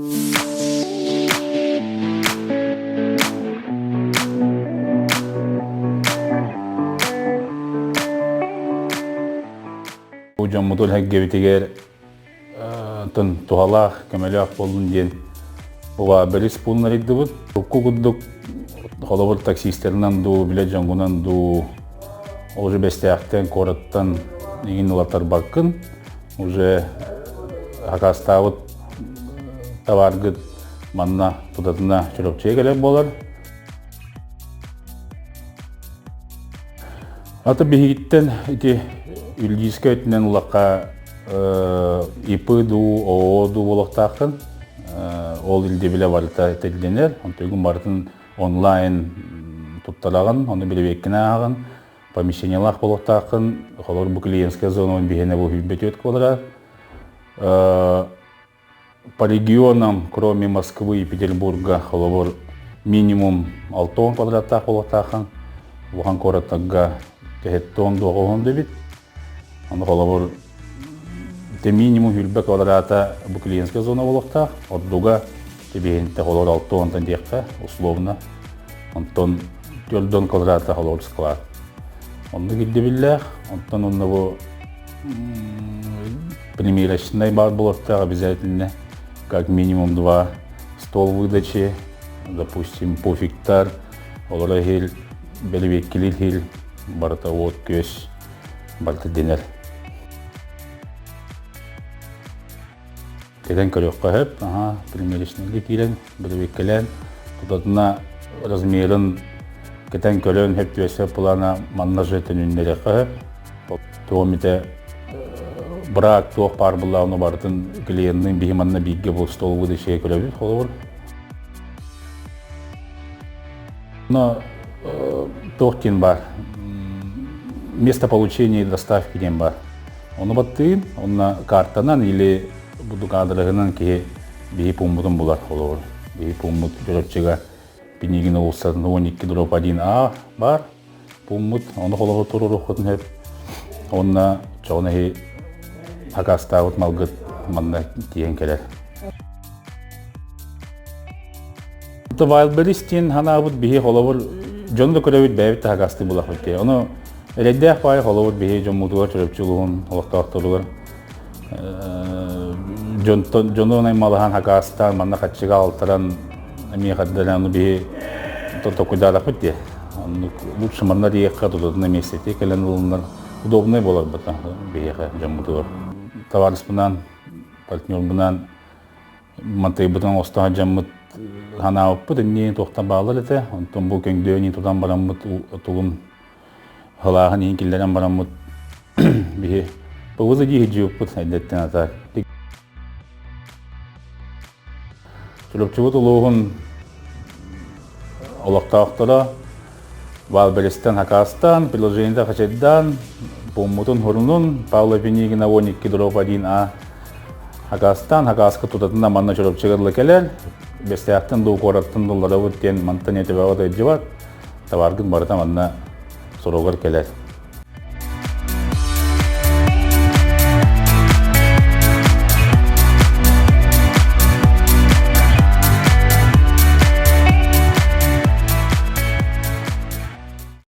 Бу дьоммутун эргэбитигэр тын туһалаах, көмөлөөх буоллун диэн Бэлис пуунун арыйдыбыт. Урукку курдук холобур таксистарынан дуу, билэ дьоҥҥунан дуу уже Бэстээхтэн, куораттан иҥин улатарбаккын. Уже хакастаабыт табааргыт манна тутатына Чурапчыга кэлэр буолар. Аты биһигиттэн ити юридическай өттүнэн улахха ИП дуу, ООО дуу буолуохтааххын. Ол ирдэбилэ барыта этиллэнэр. Онтугун барытын онлайн туттараҕын, ону бирибиэккин ааҕаҕын, помещениелаах буолуохтааххын. Холобур, бу клиентская зона биһиэнэ бу 104 квадрат. По регионам, кроме Москвы и Петербурга, холобур, минимум 60 квадраттаах буолуохтааххын. Улахан куораттарга төһөттөн дуоҕуһун дебит. Ону холобур, те минимум хүрбэ квадрата бу клиентская зона буолуохтаах. Ордуга тебиһинте холобур 60 диэххэ, условно. Онтон 4 квадрата холобур склад. Оннук ирдэбиллээх. Онтон онно бу примерочнай баар буолуохтаах обязательно как минимум два стол выдачи, допустим, пуфиктар, олоро иһил, бэлибиэккилиир иһил, барыта уот күөс барыта дэнэр. Кэлэн көрүөххэ сөп, аха, примерочнайга киирэн, бэлибиэккэлээн, тутатына размерын кэтэн көрөн сөп түөсэ плана манна же төнүннэриэххэ сөп. Туом итэ брак туох баар буллаҕына барытын клиенныын биһи манна бииргэ бу стол выдача көрөбүт холобур. Но туох диэн баар место получения и доставки диэн баар. Ону баттыын, онно картанан или бурдук аадырыһынан киһи биһи пууммутун булар холобур. Биһи пууммут Чурапчыга Пинигин уулуссатын 12 дробь 1 А баар. Пууммут ону холобур туруоруоххутун сөп. Уонна чоҕун эһи хакастаабыт малгыт манна тиийэн кэлэр. Wildberries диэн ханаабыт биһи холобур дьон да көрөбүт бэйэбит да хакастыы булахпыт дии. Ону эрэйдээх баай холобур биһи дьоммутугар Чурапчы улууһун олохтоохторугар дьонтон дьону аймалаһан хакаастаан манна хаччыга алтаран эмиэ хардара ону биһи токуйдаатахпыт дии. Оннук лучше манна диэххэ тутатына миэстэтигэр кэлэн ылыннар удобнай буолар бата биһиэхэ дьоммутугар. Табаарыспынаан партнербунаан мантайбытын оҥосто сылдьаммыт санаабыппыт иннин туохтан бааллар этэ. Онтон бу көҥдөйүн тутан бараммыт тугун Халааһын иһин киллэрэн бараммыт биһи ПВЗ дии сылдьыбыппыт эрдэттэн ата. Чурапчыбыт улууһун олохтоохторо Валберистэн хакаастаан, приложениета хачайдаан, пууммутун хурунун Павла Пинигина 12 дробь 1А хакаастаан, хакааска тутатына манна Чурапчыга дылы кэлэр, Бэстээхтэн дуу куораттан дылларабыт диэн мантан этибэҕэ тайдьыбат, табааргын барыта манна суругар кэлэр.